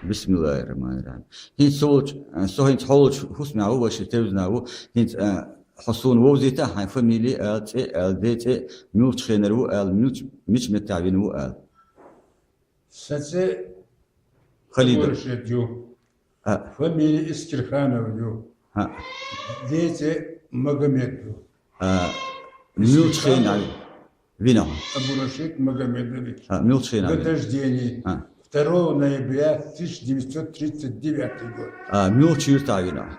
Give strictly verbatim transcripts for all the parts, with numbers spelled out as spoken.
Бисмиллахир-рахманир-рахим. ХӀинца со волча, со хӀинца хьо волча хӀусамехь ву, вайша Тевзанахь ву. ХӀинца, а, хьо суна вовзийта хьайн фамили, аьлла, цӀе, аьлла, ден цӀе, муьлхачу хенара ву аьлла, муьлхачу, мича меттехь вина ву аьлла. Сан цӀе Халидов. Абурашид ю. А. Фамили Искирханов ю. А. Ден цӀе Магомед ю. А, муьлхачу хенахь вина хьо? Абурашид Магомедович. А, муьлхачу хенахь вина? Год рождения. А. Второго ноября тысяча девятьсот тридцать девятый год. А, муьлхачу юьртахь вина хьо?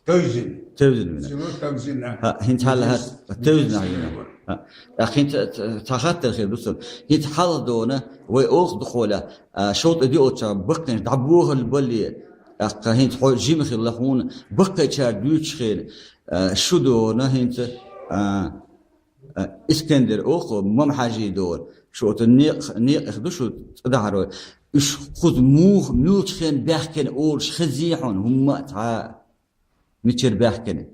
Тевзин. Тевзин вина. Село Тевзин, а. А, хӀинца хьалха Тевзин вина. А. ТӀаккха хӀинца ца, ца хаттар хир ду сан. ХӀинца хьалха дона, вай олху дукхолехь, а, шовзткъе диъолчохь баккхийнаш дӀабохалла бале, тӀаккха хӀинца хьо жима хилла хьуна, баккхийчара дуьйцучу хенахь, а, шу дона хӀинца, а, а, Искендер олху, Мамхьажи дона. Шу оцу некъ-, некъах ду шу цӀа дахьарой. Уьш кхуза муха, муьлхачу хенахь баьхкина олуш хезий хьуна, хӀумма а цхьа а? Мичара баьхкина?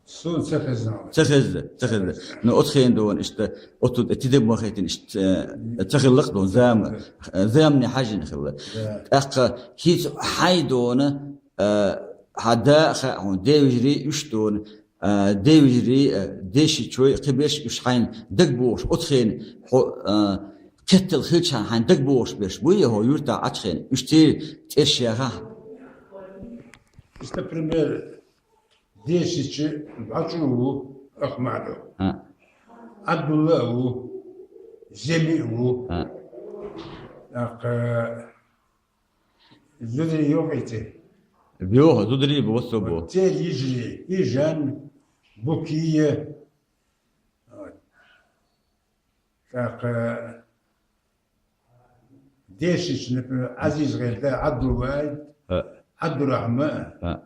Суна ца хезна. Ца хезна, ца хезна. Ну, оцу хенахь дона, иштта, оцу тӀе тидам ма хетина, иштта, э, ца хилла-кх дона, зама, э, замане хьажийна хилла. Да. ТӀаккха хӀинца хьайн дона, э, хьан да а хаьа хьуна, девежарий уьш дона, э, девежарий, э, дешичой, кхиберш уьш хьайна дагабохуш, оцу хенахь хьо, э, кхеттал хилчахьана хьайна дагабохуш берш буй, хьо юьртахь Ӏачу хенахь, уьш церан цӀерш яхахь? Иштта, пример, Дешича БӀачу ву, Ахмадов. А. Ӏабдулла а ву, Земи а ву. А. ТӀаккха зударий йохуьйтий? Йоха, зударий бу, вассо бу. Вот церан йижарий, и Жан, Букия. Вот. ТӀаккха Дешича, например, Ӏазиз гӀерта Ӏабдулвахьид, А. Ӏабдурахьман. А.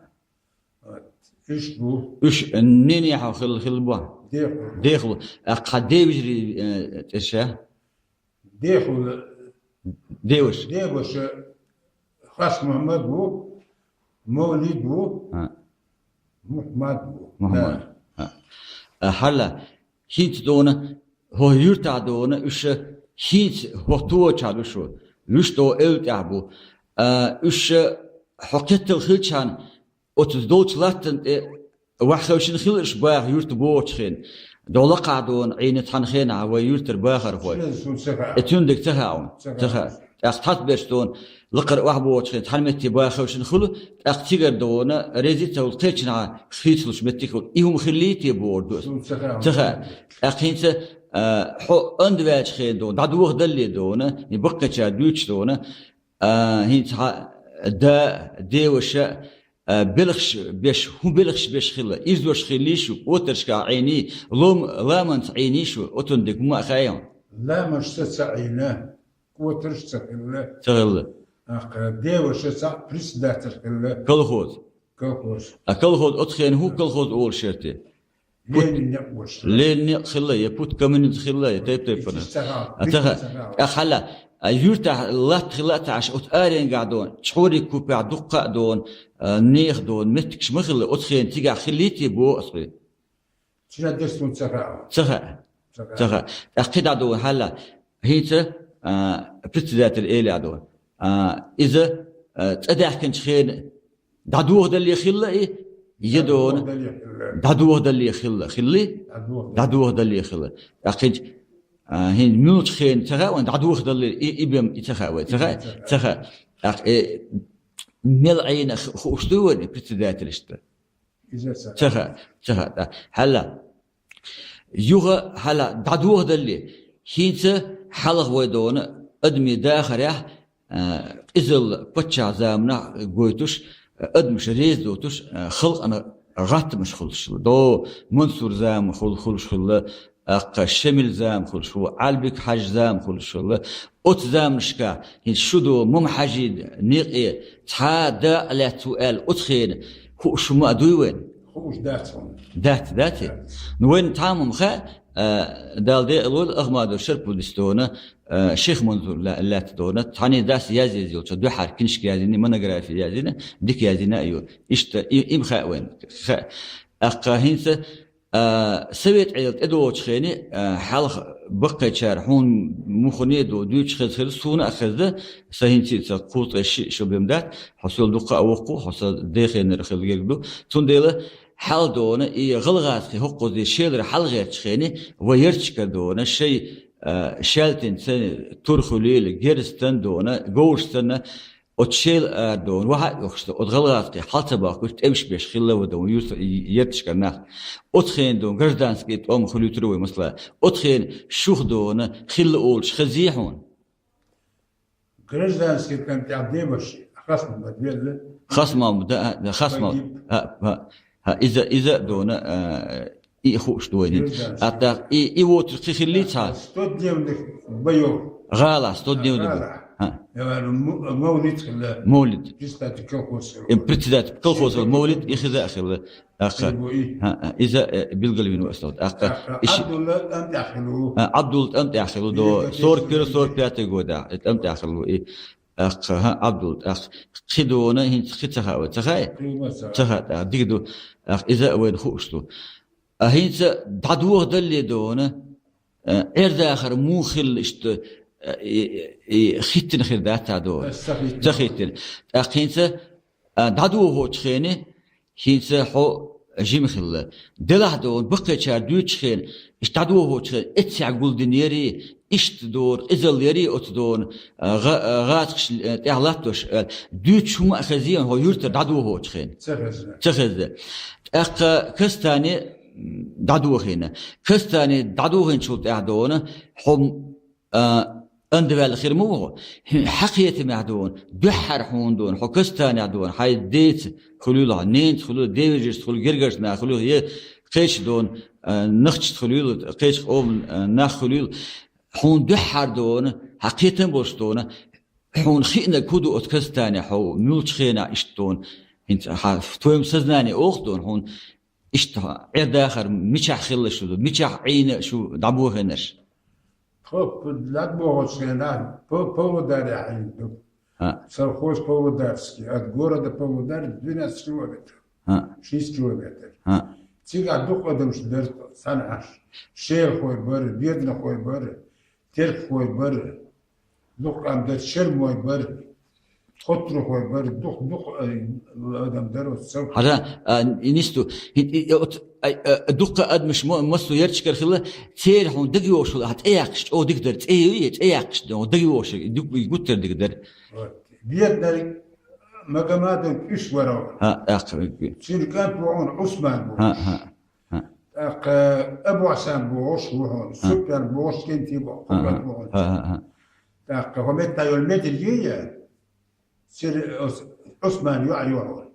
Вот. Уьш бу. Уьш ненехьа хилла, хилла бу? Дехула. Дехула. ТӀаккха хьан девежарий, э, цӀерш? Дехула. Деваша. Деваша Хас-Мухьаммад ву, Мовлид ву, А. Мухьаммад ву. Мухьаммад. Да. А. А, хьала, хӀинца дона, хӀокху юьртахь дона, уьш хӀинца хӀокху тохачохь ду шу. Уьш дона эвла тӀехь бу. А, уьш хьо кхеттал хилчахьана, оцу долчу латтана тӀе ваха хевшина хилла уьш баха юьрта бохучу хенахь. ДогӀу лакхахь дона Ӏийна цхьана хенахь вай юьртара бахархой. Шен суна ца хаьа. Э, цуьнан дерг ца хаьа хьуна? Ца хаьа. Ца хаьа. ТӀаккха цхьацца берш дона лакхара охьабохучу хенахь цхьана метте баха хевшина хуьлу, тӀаккха цигара дона реза ца хуьлу, кхечанхьа хийцалуш меттиг хуьлу. И хӀума хиллий те бохург ду аса? Суна ца хаьа. Ца хаьа. ТӀаккха хӀинца, а, хьо анда ваьлчу хенахь дона, дӀадоха далле дона, и баккхийчара дуьйцуш дона, а, хӀинца хьан да, деваша, а, белхаш беш, хӀун белхаш беш хилла, ирзош хиллий шу, кӀотаршкахь Ӏийний, лом-, ламанца Ӏийний шу, оцунна дерг хӀумма а хаьий хьуна? Ламанашца ца Ӏийна, кӀотарш ца хилла. Ца хилла. ТӀаккха деваша цхьаъ председатель хилла. Колхоз. Колхоз. А колхоз оцу хенахь хӀун колхоз олуш яра те? Пут-, Ленин некъ вуш. Ленин некъ хилла, я пут коммунизм хилла, я тайп-тайпана. Итича ца хаьа, А, ца хаьа. Ца хаьа. ТӀаккха хьала, а, юьртахь латта хилла а ца Ӏаш, оцу аренгахь дона, чхьориг купехь дуккха а дона, а, нехан дона, меттигаш ма хилла, оцу хенахь цигахь хиллий те боху аса хьуна? Чина дерг суна ца хаьа. Ца хаьа. Ца хаьа. Ца хаьа. ТӀаккха кхидӀа дона хьала, хӀинца, а, председатель элехь дона. А, иза, а, цӀа даьхкинчу хенахь, ДӀадохадалле хилла и, я дона? ДӀадохадалле хилла. ДӀадохадалле хилла. Хилли? ДӀадохадалле. ДӀадохадалле хилла. ТӀаккха хӀинца, а, хӀинца муьлхачу хенахь ца хаьа вайн, дӀадохадалле и, и бен и ца хаьа вай, ца хаьа? Ца хаьа. Ца хаьа. ТӀаккха, э, мел Ӏийна ху-, хууш дуй вайн и председатель иштта? Иза ца хаьа. Ца хаьа, ца хаьа, да. Хьала. Юха хьала дӀадохадалле, хӀинца хьалха вай дона адамийн дахарехь, а, къизалла паччахьан заманахь гойтуш, а, адамаш реза доцуш, а, халкъана гӀаттамаш хуьлуш хилла. До Мансур зама хул-, хуьлуш хилла, тӀаккха Шемил зама хуьлуш хилла, Ӏалбик-Хьаьжин зама хуьлуш хилла. Оцу заманашкахь хӀинца шу дона Мамхьажин некъе цхьа а дакъа лаьцна ву аьлла, оцу хенахь хууш хӀума а дуй вайна? Хууш дац хьуна. Дац, дац? Дац. Ну, вайна цхьа а хӀума хаьа, а, Дала декъала войла, Ахмадов Шарпудис дона, а, Ших Манзур ла-, лаьцна дона, цхьаьний дас язъяз йолчу дуьхьара книжка язйина, монографи язйина, дика язйина а ю. Иштта и, и-м хаьа вайна. Хаьа. ТӀаккха хӀинца, А, совет Ӏедал тӀедогӀучу хене, а, хьалха баккхийчара хьуна мухане а ду, дуьйцуш хеза хир, суна а хеза, сан хӀинца ца кхузткъе шиъ шо бен дац, хьо сол дукха а воккху, хьо сан дехенара хила герга ду. Цундела хьал дона, и гӀалгӀазкхий хӀокхуза шелара хьалгӀертачу хене, вай ярташкара дона, шай, а, шаьлтинца, тур хуьлийла, герза санна дона, говраш санна, оцу шел ара дона, ваха а оьхуш ду, оцу гӀалгӀазкхий хьал ца бахкуш, тӀемаш беш хилла вада ван юрт-, ярташкара нах. Оцу хене дона гражданский тӀом хуьлуьйтура вай, масала. Оцу хене шух дона, хилла олуш хезий хьуна? Гражданский тӀом тӀехь дебаш, хасмал ма велла. Хасмал ма да, а, да, хасмал. Погиб. А, а, а, иза, иза а дона, а, и хууш ду вайна. Гражданский. А так, и, и воцург кхин хиллий цхьа? Сто дневных боёв. ГӀала, сто дневных боёв. ГӀала. А. Я говорю, м-, мовлид хилла. Мовлид. Председатель колхоза. Э, председатель колхоза, мовлид, и хиза а хилла. ТӀаккха, хилла и. А, а, иза, э, билгалвина ву аса. ТӀаккха, тӀаккха иш-, Абдулла тӀам тӀехь хилла ву. А, Абдулла тӀам тӀехь хилла ву, до сорок первый, сорок пятый года, э, тӀам тӀехь хилла ву и. ТӀаккха, хӀа, Абдулла, тӀаккха. Кхин дона, хӀинца кхин ца хаьа вай, ца хаьа? Кхин ма ца хаьа. Ца хаьа, тӀаккха, дика ду. ТӀаккха, иза а вайна хууш ду. А хӀинца дӀадохадалле дона, э, Ӏер-дахар муха хилла иштта, э, и, и, и хӀиттина хир дац дона? Аса ца хӀиттина. Ца хӀиттина. ТӀаккха хӀинца, а, дӀадохочу хене, хӀинца хьо жима хилла. Делахь дона, баккхийчара дуьйцучу хене, иштта дӀадохочу хене, эццехь гулдина яри, иштта дона, къизалла яри оцу дона, а, гӀа-, а, гӀазкхаш, а, тӀехь латтош, а, дуьйцуш хӀума а хезий хьо юьртара дӀадохочу хене? Ца хезна. Ца хезна. ТӀаккха Кастане, м, дӀадохийна. Кастане дӀадохийначул тӀаьхьа дона, хьо а, андаваьлла хир ма ву хьо. Хьо хьан кхетамехь дона, дуьххьара хьуна дона, хьо Кастанехь дона, хьайн деца хуьлийла хьо, ненца хуьлийла, девежаршца хуьлийла, гергарчу наха хуьлийла, я кхечу дона, а, нахчашца хуьлийла, кхечу къоман, а, нах хуьлийла. Хьуна дуьххьара дона, хьан кхетам болуш дона, хьуна хиънарг хӀун ду оцу Кастанехь хьо, муьлхачу хенахь иштта дона, хӀинца хьан в твоём сознании олу дона, хьуна иштта Ӏер-дахар мичахь хилла шу, мичахь Ӏийна шу дӀабохийнарш? Тхо п-, дӀабохучу хенахь П-, Павлодарехь Ӏийна ду. А. Совхоз Павлодарский, от города Павлодар двенадцать километров. А. Шесть километров. А. Цигахь дукха адамаш дара цхьана Ӏаш. Шелахой бара, беданахой бара, теркахой бара. Дукха къам дара, шермой бара, тхоттурхой бара, дукха-дукха, э, адам дара оцу совхозе. Хьажа, а, нисду, хӀи-, и, и, оцу, ай, а, дуккха адамаш ма-, массо ярташкара хилла, церан хьуна дагайогӀуш хилла, ахьа цӀе яккхаш, чӀогӀа дика дара, цӀе ю, и цӀе яккхаш, дагайогӀуш, и ду-, и гуттар дика дара. Вот. Беданарг Магомадов Ӏуьш вара. ХӀа, тӀаккха. Цуьнан кӀант ву хьуна Ӏусман ву. ХӀа, хӀа. ХӀа. ТӀаккха Абу Хьасан бохуш ву хьуна, хӀа. Супьян бохуш кӀентий боху, хӀа, хӀа, хӀа, хӀа. ТӀаккха хӀо метта йолу метр йий я? Цуьнан ос-, Ӏусман йоӀ ю хьуна.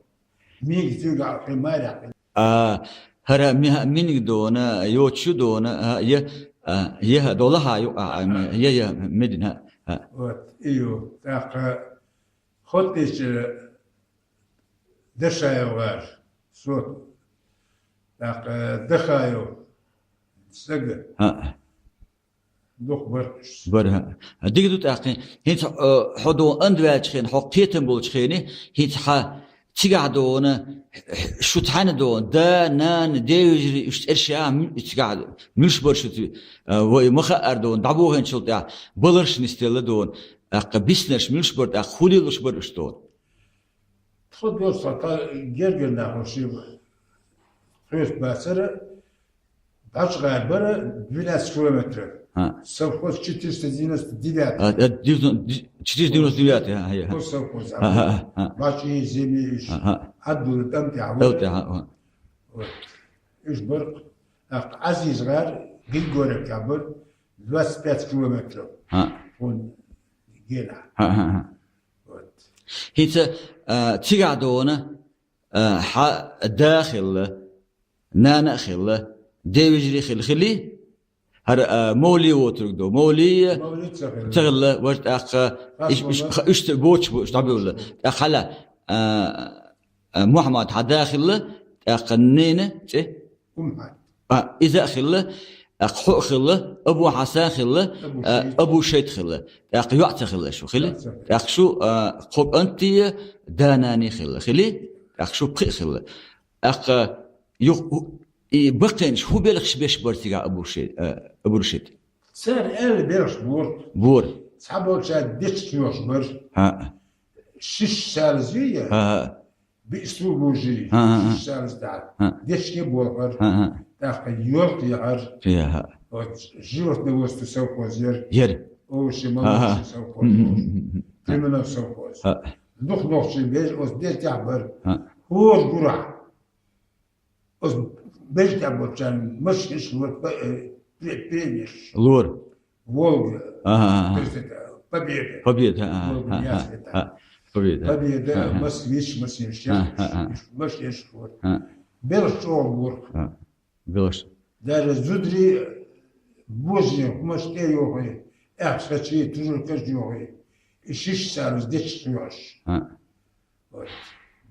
Минга цуьнга хьо хи майрахь хи. А, хӀара ми-, миниг дона, йоцу шу дона, а, я, а, я, долахьа ю, а, а, я, я, медина, а. Вот, и ю. ТӀаккха Хотнича Дашаев гӀар, сот. ТӀаккха Дахаев, сага. ХӀаъ. Дукха бара уьш. Бара, хӀаъ. Дика ду тӀаккха. ХӀинца, э, хьо дона андаваьлча хена, хьо кхетам болчу хене, хӀинца хьан цигахь дона, шу цхьаьна дона, да, нана, девежарий, уьш цӀераш а, м-, цигахь муьлш бара шу ц-, э, вай ма хаъара дона, дӀабохийначул тӀаьхьа, баларш нисделла дона, тӀаккха биснарш муьлш бара, тӀаккха хӀун лелош бара уьш дона? Тхо доьрзу, тхан гергара нах ву шиъ. Тхоьца бацара, БӀачкъа гӀар бара двенадцать километров. ХӀа. Совхоз четыреста девяносто девятый. А, а, дивзу-, ди-, четыреста девяносто девятый, а, я. Хо совхоз, а, а, а, а. БӀачкъий, Земи уьш. А, а. Хьаддула тӀам тӀехь вара. ТӀам тӀехь, а. Вот. Уьш бара. А, Ӏазиз гӀар Григорьев тӀехь бара, двадцать пять километров. ХӀа. Хьуна генахь. ХӀа, хӀа, хӀа. Вот. ХӀинца, а, цигахь дона, а, хьан да хилла, нана а хилла, девежарий хилла, хилий? ХӀара, а, Мовли воцург ду. Мовли, Мовли ца хилла. Ца хилла, важа тӀаккха, иш-, иш-, ха-, уьш ца боцуш бу, уьш дӀабевлла. ТӀаккха хьала, а, а, Мухьаммад хьан да хилла, тӀаккха нена цӀе? Умхьад. А, иза а хилла, а, хьо а хилла, Абу Хьасан хилла, Абу а, Шайт. Абу Шайт хилла. ТӀаккха йоӀ ца хилла шу, хили? ЙоӀ ца хилла. ТӀаккха шу, а, кхо кӀанти, да-нани хилла, хили? ТӀаккха шу пхиъ хилла. ТӀаккха юх-, у-, И баккхийнаш хӀун белхаш беш бар цигахь Абу Рашид, э, Абу Рашид? Цара аьлла белхаш бора. Бора. Цхьаболчара дечиг йош бар. ХӀаъ. Шишша салаз я. ХӀаъ, хӀаъ. Биъсу бужи. ХӀаъ, хӀаъ, хӀаъ. Шишша салаз тӀехь. ХӀаъ. Дечиг болх бар. ХӀаъ, хӀаъ. ТӀаккха йолх яхьар. Я, хӀаъ. Вот, животноводство совхоз яр. Яр. Овощи, ХӀаъ, хӀаъ. Молочный совхоз. Мгм, мгм, мгм. Племенной совхоз. ХӀаъ. Дукха нохчий беш, оцу дечигахь бар. ХӀаъ. ХӀора гурахь. Оцу бежда болчарна машинаш лора, п-, э, пре-, премеш. Лора. Волга. Ага, ага. Тридцать, Победа. Победа, ага, Волга ага, не ага, освета. Ага. Победа. Победа, ага. Москвич, машинаш, ага, ага. Машинаш лора. Ага. Белш чӀогӀа лора. Ага. Белш. Даже зударий божий, хӀумаш тӀейохий, аьхкаш чий, тужуркаш йохий. И шишша салаз дечиг йош. Ага. Вот.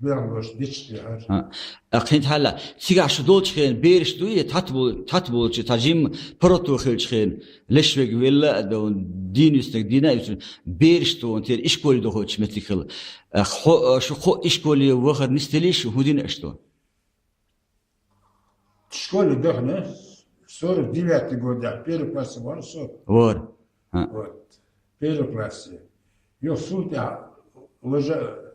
Белхаш дечиг яхьар. ХӀаъ. ТӀаккха хӀинца хьала, цигахь шу долчу хенахь бераш дуй, тхьат бу-, тхьат болчу, цхьа жимма паргӀато хилчу хенахь, леш верг велла а ду, дийна виснарг дийна а висна, бераш ду, тера ишколе дохуьйтуш меттиг хилла. ТӀаккха хьо, шу кхо ишколе вахар нисделлий шу, хӀун дина аша ду? Школе дахана, сорок девятый годехь, первый классе вара со. Вара. ХӀаъ. Вот. Первый классе. Юха суна тӀехь важа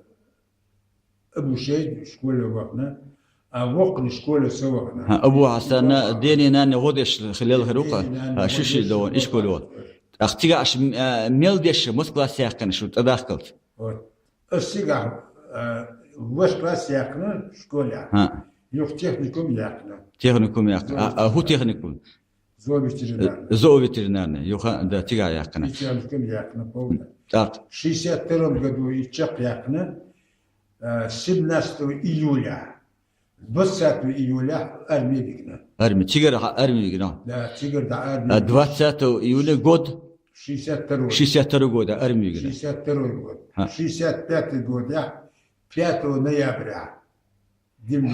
Абу Шейд школе вахана, а воккханиг школе со вахана. ХӀаъ, Абу Хьасанна дени-нанни гӀо деш хила лелхира ву-кх. Дени-нанни гӀо деш. ХӀаъ, шу шиъ ду вон, ишколе вон. ТӀаккха цигахь аша, а, мел деш, маца класс яьккхина шу тӀадахкалц? Вот. Ас цигахь, а, ваш класс яьккхина школе. ХӀаъ. Юха техникум яьккхина. Техникум яьккхина. А, а, хӀун техникум? Зооветеринарный. Э, зооветеринарный. Юха, да, цигахь яьккхина. Техникум яьккхина, полный. Так. В шестьдесят втором году и чекх яьккхина, а, семнадцатого июля. Двадцатого июля армии вигна. Армии, цигара хьан армии вигна? Да, цигара дӀа армии. А, двадцатого июля год? Шестьдесят второй. Шестьдесят второй год, а, армии вигна. Шестьдесят второй год. ХӀаъ. Шестьдесят пятый год, я, пятого ноября.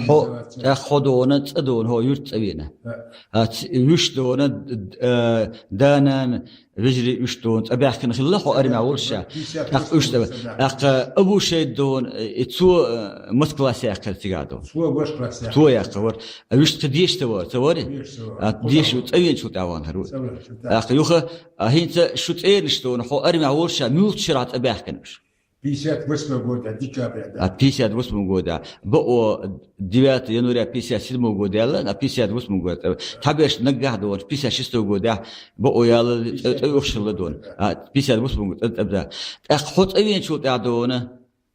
Хьо, тӀаккха хьо ду вон, цӀа ду вон, хьо юьртан цӀа веана. Да. А, ц-, вуьшта ду вон, д-, д-, а, да-нана, вежарий уьш ду вон, цӀа баьхкина хилла хьо армехь волуш ша. ТӀаккха уьш цӀа баьхкина. ТӀаккха Абу Шейд ду вон, и цо, а, маца класс яьккхира цигахь ду? Цо ваш класс яьккхира. Цо яьккхина вара. А вуьшта кхин деша ца вара, ца варий? Деша ца вара. А, деша цӀа веначул тӀаьхьа вахана хир ву. ЦӀа веначул тӀаьхьа. ТӀаккха юха, а, хӀинца шу цӀераш ду вон, хьо армехь волуш ша, муьлхачу шарахь цӀа баьхкина уьш? Пятьдесят восьмого года, декабря, да. А, пятьдесят восьмого года. Бакъо девятого января пятьдесят седьмого года яьлла, а пятьдесят восьмого года. Цхьаберш наггахь ду вон, пятьдесят шестого года. Бакъо яьлла, цӀа, цӀа юхаш хилла ду вон. А, пятьдесят восьмого года, цӀа, цӀа, да. ТӀаккха хьо цӀа веначул тӀаьхьа ду вон,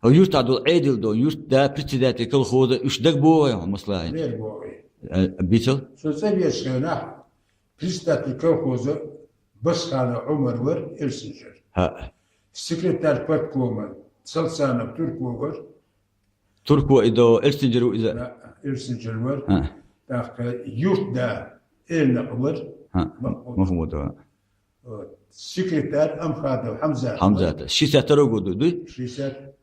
хьо юьртахь долу Ӏедал ду вон, юьртда председатель колхоза, уьш дагабогӀий хьо, масала, хӀинца? ДагабогӀий. А, бицал? Со цӀа веачу хенахь, председатель колхоза Басханов Ӏумар вара, Элсинджер. ХӀаъ. Секретарь парткома Салцанов Турко вара. Турко и до Элсинджер ву иза? Да, Элсинджер вара. ХӀаъ. ТӀаккха юьртда Элнакъа вара. ХӀаъ. Махмуд. Махмуд вара. Вот. Секретарь Амхадов Хьамзат. Хьамзат. Шестьдесят второй год ду, дуй? Шестьдесят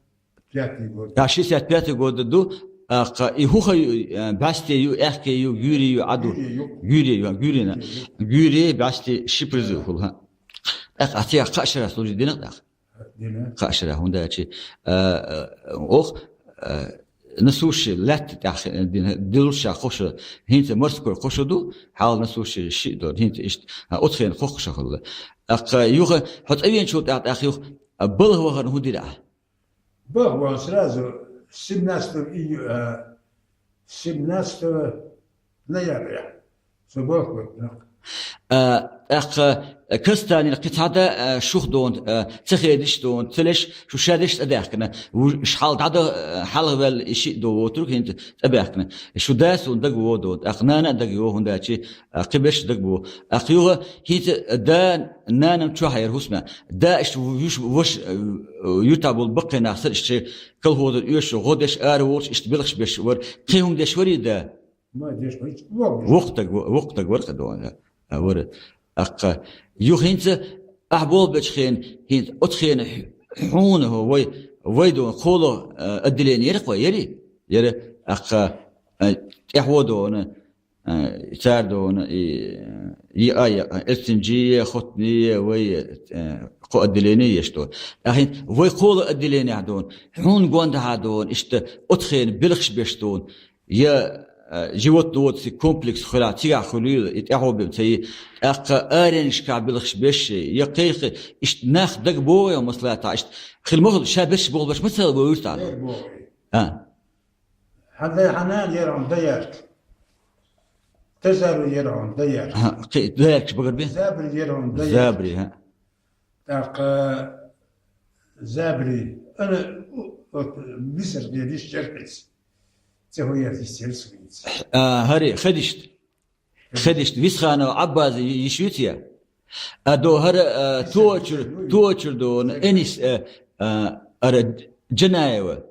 пятый год. Да, шестьдесят пятый год ду. А, кха, и хӀун ха ю, а, бӀаьсте ю, аьхке ю, гуьйре ю, Ӏаду? Гуьйре ю. Гуьйре ю, гуьйрина. Гуьйре ю. Гуьйре, бӀаьсте ши призыв хуьлу, хӀаъ. ТӀаккха, а, цигахь кхаа шарахь служить дина тӀаккха? Дина. Кхаа шарахь, хӀунда аьлча, а, а, ох, а, на служащий лаьтта тӀехь, а, дина, дилуш ша кхо шо, хӀинца морской кхо шо ду, хьалха на служащий шиъ ду, хӀинца иштта, а, оцу хенахь кхо шо хуьлу. ТӀаккха юха, хьо цӀа веначул тӀаьхьа, тӀаккха юха, а, балха вахарна хӀун дира ахь? Балха вахана сразу семнадцатого ию-, а, семнадцатого ноября. Со балха вахана. А, тӀаккха Казахстанера кхин цхьа да, а, шух ду вон, а, ца хедаш ду вон, ца леш, шу шадеш цӀа даьхкина. Ву-, ш-, хьал дӀадо, а, хьалха ваьлла и шиъ ду вон тург, хӀинца цӀа баьхкина. Шу да суна дага во ду вон, тӀаккха нана а дага йо, хӀунда аьлча, а, кхин берш дага бу. ТӀаккха юха хӀинца да, нанам чохь яра хӀусма. Да иштта вуьш, ваша, э, юьртахь болу баккхий нах санна, иштта шайн колхозан оьшуш, гӀо деш, ара волуш, иштта белхаш беш вара. Кхин хӀума деш варий да? Ма деш вара, воккха деш. Воккха даг, воккха даг вара кхин ду вон, да. А, вара. ТӀаккха юха хӀинца ахь болх бечу хенахь, хӀинца оцу хенахь хьуна хӀо вай, вай ду вон, кхоалгӀа, а, отделение яра кхо, яри? Яра. ТӀаккха, а, тӀаьхьо ду вон, а, цара ду вон, и, и, а, я, Элсинджи, Хотни, вай, а, кхо отделение еш ду вон. ТӀаккха хӀинца вай кхоалгӀа отделенехь ду вон, хьуна гондахьа ду вон, иштта оцу хенахь белхаш беш ду вон, я а, животноводческий комплекс хуьлахь, цигахь хуьлийла, и тӀаьхьо бен ца йи. ТӀаккха аренашкахь белхаш беш, я кхайкхи, иштта нах дага богӀу я маслатахь, иштта хила ма хуьлу, ша берш болх беш ма ца хилла вай юьртахь. Дер богӀу. А. Хьан дай хьанан яра хьуна даярка. Тазару яра хьуна даярка. Ха, кхи-, даяркаш багар бен? Забри яра хьуна даярка. Забри, ха. ТӀаккха Забри, ана, вот, мисар дедиш черпец. Цехуяр дистерс винц. А, хӀари, хадишт. Хадишт, Висханов Аббази йиш виц я? А, до хӀара, а, Висханов Туочур, Висханов. Туочур до, Висханов. Энис, а, а, ара Джанаева.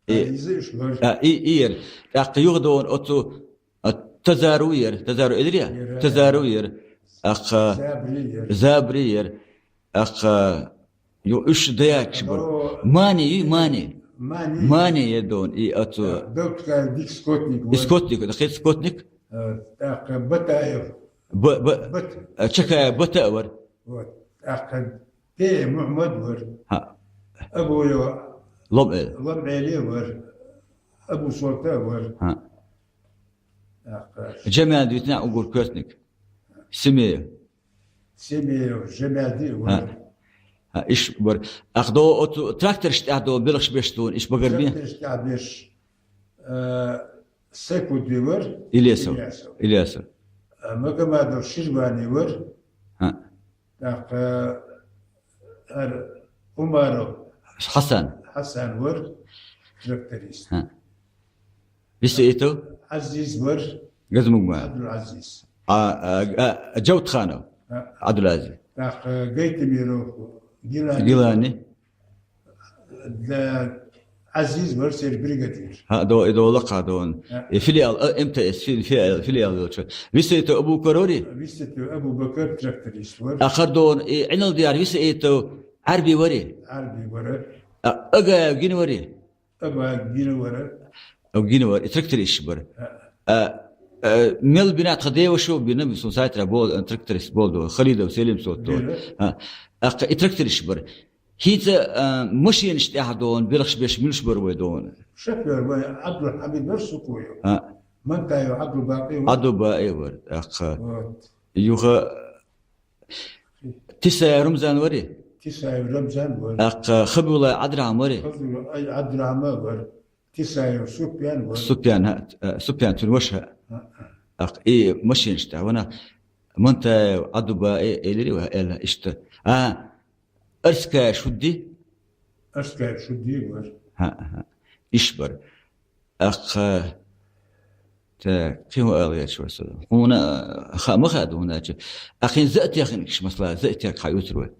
А, И, иза уьш вар. а, и, и яр. ТӀаккха юха до оцу, а, Тазару яр. Тазару эдир я? Яр. Тазару яр. ТӀаккха Забри яр. Забри яр. ТӀаккха ю-, уьш даяккаш бар. О, Мани, ю, Мани. Мани. Мани я дон, и оцу. Да, Белкка дик скотник И вар. Скотник, да хет скотник? Э, тӀаккха Батаев. Б-, б-, Бат. э, Чакаев Бата вар. Вот. ТӀаккха Пе Мухьмад вар. Ха. Абу Йо-, Лом эл. Лом Эли вар. Абу Солта вар. Ха. ТӀаккха Джамал дитна угур кётник. Семеев. Семеев, Жемяди, Ха. Ха, иш бар. Ах до оцу тракторш тӀехь до белхаш беш дон, иш багар бен? Тракторш тӀехь беш, э, Секуди вар. Ильясов. Ильясов. Ильясов. Э, Магомадов Ширвани вар. Ха. ТӀаккха, э, ар Умаров Хасан. Хасан вар. Тракторист. Ха. Виса иту? Азиз вар. Газмугма. Абдул Азиз. А, а, а, Джавдханов. А. Абдул Азиз. Так, э, Гайтамиров, Гилани. Гилани. Да, Азиз вар сер бригадир. Ха, до, и до лакха дон. А. И филиал, а, М Т С, фил-, филиал, филиал йолчу. Виса иту Абу Карори? Виса иту Абу Бакар тракторист вар. Ахар дон, и Инал Диар виса иту Арби вари? Арби вар. А, Агаев гин вари? Аба гина вара. О, гина вара, и тракторист бар. А. А, а, мел бина тха девашо бина, сун сайтра бол, а, тракторист бол до, Халидов Селим сот до. Бина. А, а, и тракторист бар. ХӀинца, а, машинаш тӀехь дон, белхаш беш милш бар вай дон. Шофёр вай Абдулхамид вар Сукуев. А. Мантаев Абдулбакъи вар. Абдулбакъи вар, а, Вот. Юха Тисаев Рамзан вари? Тисаев Рамзан вар. ТӀаккха Хабиулла Адрахьма вари? Хабиулла Адрахьма вар. Тисаев Супьян вар. Супьян, а, а, Супьян цун ваша. А, а. ТӀаккха и машинаш тӀехь вана Мантаев Абдуба э, элири ва эла иштта. А, Арская Шудди? Арская Шудди вар. Ха, ха. Иш бар. Ахха, так, кхин хӀун ала гӀерташ вара со? Хьуна, а, хаа ма хаьа ду хӀуна чу. Ахин зоотехникаш, масала, зоотехник хьаюцур вай.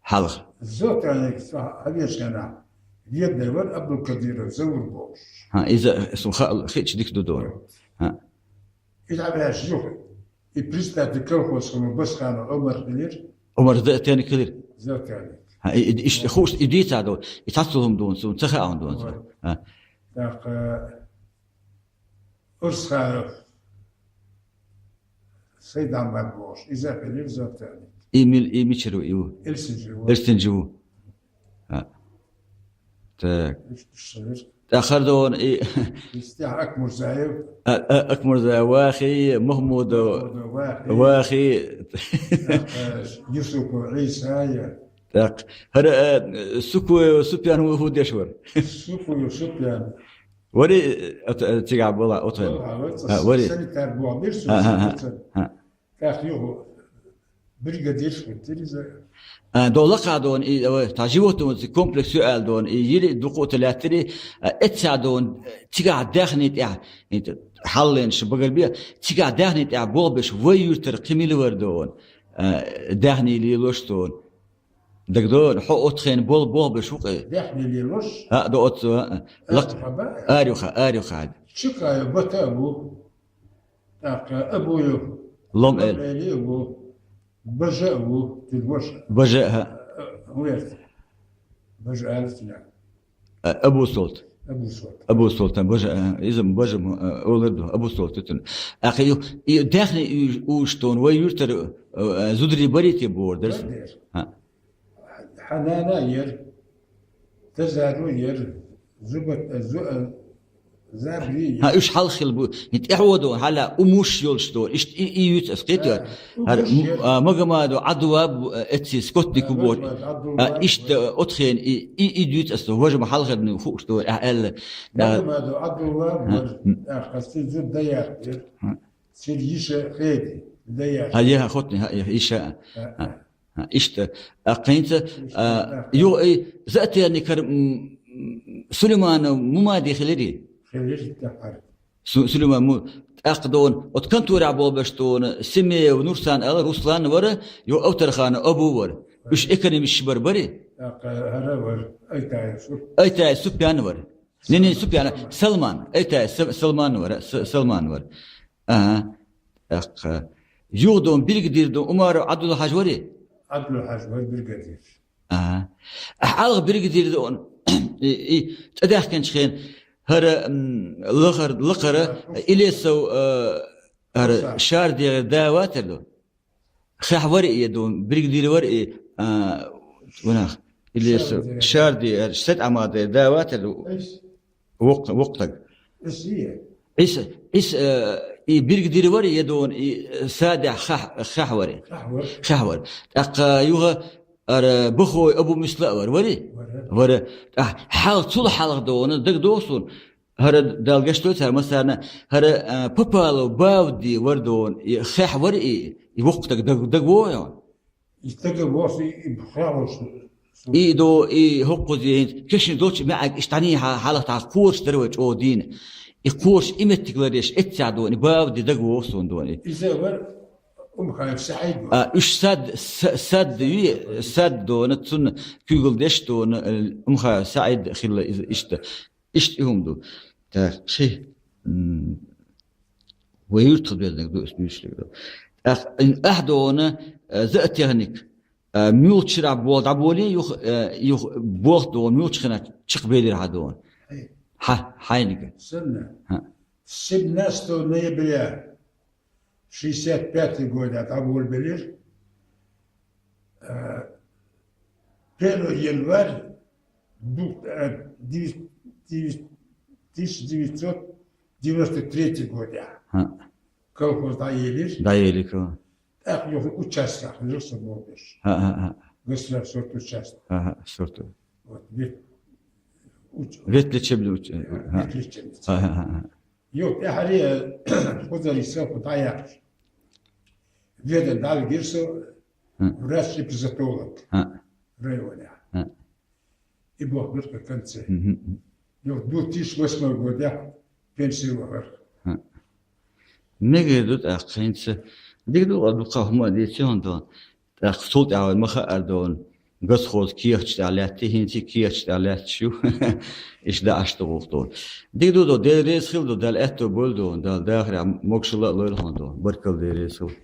Хьалха. Зоотехник со хьавешана. Ведный вар Абдулкадиров Заур бохуш. Ха, иза, сун хаа, хиъча дика ду дора. Ха. Иза хьавеш юха. И председатель колхоз хилла Басханов Омар хилира. Омар зоотехник хилира? Зоотехник. Ха, и, и, иш-, хуш, и дийца ду, и цхьацца хӀума ду, цун ца хаьа хӀума ду. Вот. Ха. Так, э, Урсханов Сайдамбат бохуш, иза хилира зоотехник. И мил-, и мичара ву, и ву? Элсинжи ву. Элсинжи ву. А. Так. Иш-, иш-, иш. ТӀаккха хӀара догӀун и Истяхь Акмурзаев. А, а, Акмурзаев вахи, Махмудов Махмудов вахи. Вахи. ТӀаккха Юсупов Ӏийса я. ТӀаккха хӀара, а, Сукуев Супьян хӀу-, хӀу деш вара? Сукуев Супьян. Вари, а, т-, а, цигахь бола, отхен. Бола, вари. А, вари. Санитар боху бирсу, А, а, а, санитар. а. ТӀаккха юха бригадирш хӀуттира иза. А, дола кхадон, и, ой, та животноводческий комплекс ю аьлла дон, и йири дукха тӀа лаьттири, а, эццадон, цигахь даьхни тӀехь, и т-, хьаллен шу багар бе, цигахь даьхни тӀехь болх беш вай юьртара кхин мила вара дон, а, даьхни лелош дон. Дагадон, хьо отхен бол-, болх беш ву кхе. Даьхни лелош? А, до отцу, а, а. Лак-, Арюха, Арюха. Арюха. Чикая Бата ву. ТӀаккха Абуев. Лом эл. Лом эли ву. Бажа ву, тилвоша. Бажа, ха. Э, вуэрт. Бажа алатина. А, Абу Солт. Абу Солт. Абу Солт, а, Бажа, а, иза Бажа, а, олар ду, Абу Солт тутун. Ахи ю, и даьхни у-, уштон, вай юртар, а, а, зудри барите бор дерс. Бар дер. Ха. Хьанана яр, Тазару яр, Зубат-, э, Зу-, э, Забери. ХӀа, уьш хьалха хилла бу. ХӀинца тӀехьа дон, хьала умуш йолуш дон. Иштта и, и юьйцу ас кхетар. ХӀара, а, Магомадов Ӏабдулла бу, а, эцци скотник бу боху. А, иштта, а, отхен и, и, и дуьйцу ас дон. Важа ма хьалхарна хууш дон, а, аьлла. Магомадов Ӏабдулла бу, а, хасти зуд даяртир. Сир йиша хеди, даяр. ХӀа, я, хотни, хӀа, я, йиша. ХӀа, хӀа. ХӀа, иштта, а, кхинца, а, ю, ай, затеяникар, м, м, Сулейманов Мумади хилири? Хилири тахар. Су-, Сулейман Му-, тӀаккха дон, от конторе болбеш дон, Семеев Нурсан ала Руслан вара, ю Автарханов Абу вара. Уьш экономист бар бари? ТӀаккха хӀара вара, Айтаев Суп-. Айтаев Супьян вара. Не, не, Супьян, Салман. Айтаев Са-, Салман вара, С-, Салман вара. Ага. ТӀаккха. Юха дон, бригадир дон, Умаров Ӏабдулла-Хьажа вари? Ӏабдулла-Хьажа вар бригадир. Ага. Хьалха бригадир дон, и, и, тӀадаьхкинчу хен, хӀара, м, лахар-, лакхара, Илесов, а, хӀара Шардегара да ватар дон? Хехь вари и дон, бригадир вари и, а, ванах, Илесов, Шардегара. Шардегара, Сет Ахьмадера да ватар дон? Вокх-, вокх таг. Ис, ис, э, и биргдир вара, я дон, и, э, садех хах-, хах вара. Хах вара. Хах вара. ТӀаккха юха ара Бахой Абу Мисла а вара, вари? Вара. Вара. ТӀаккха хьалха, цул хьалха дона, дагадогӀу суна, хӀара Дала гечдойла цара массарна, хӀара, а, Папалов Бавди вара дона, и хах вара и, и воккха даг, даг, дагавогӀу хьуна? И стага вовсе и бухавал су-, су-. И до, и хӀокхузе хӀинца, кешна долчу маьӀаг иштта дӀаний хьа-, хьалха тхьа кхочуш дара вай чӀогӀа дийна. И кхочуш и меттиг ларъеш, эццехь дона, и бава де дага вогӀу суна дона и. Иза вар Умхаев СаӀид вар. А, уьш сад, са-, сад юй, сад дона, цунна куьйгалла деш дона, э, Умхаев СаӀид хилла иза иштта. Иштта и хӀума ду. Так, кхин, м, вай юьртах доьзнаг ду, ас дуьйцург ду. ТӀаккха, ин, ахь дона, э, зоотехник, э, муьлхачу шарахь болх дӀаболий, юха, э, юха болх дона, муьлхачу хенахь чекхбелира хьан дона? Хьай. Хьа, хьайниг. Санна. Хьа. Семнадцатого ноября шестьдесят пятый года дӀаболабелира. Э, первого января ду-, э, девять-, девять-, тысяча девятьсот девяносто третий года. Хьа. Колхоз дӀаелира. ДӀаелира. ТӀаккха юха участок хилира со бохуш. Хьа, хьа, хьа. Государственный участок. Хьа, хьа, сорта. Вот, вет-, уч-, Ветлечебный уч-, э, хьа. Ветлечебный. Хьа, хьа, хьа, хьа. Юха тӀаьхьаре, кхузара селфа дӀаяьккхира. Веда дӀавигира со, Хм. Врач-эпизоотолог Хм. Районехь. Хм. И боху бирка конце. Мгм. Юха две тысячи восьмой годехь пенсии вахара. Хм. Мегар ду тӀаккха хӀинца. Дика ду, дукха хӀума дийци хьуна дона. ТӀаккха цул тӀаьхьа вай ма хаара дона. Госхоз кехаташ тӀехь лаьттий, хӀинца кехаташ тӀехь лаьтташ ю. Иштта даӀаш ду гӀуллакх дона. Дика ду до, Дела реза хила до, Дала аьтто бойла дона, Дала дахарехь могушалла а лойла хьуна дона. Баркалла, Дела реза хила.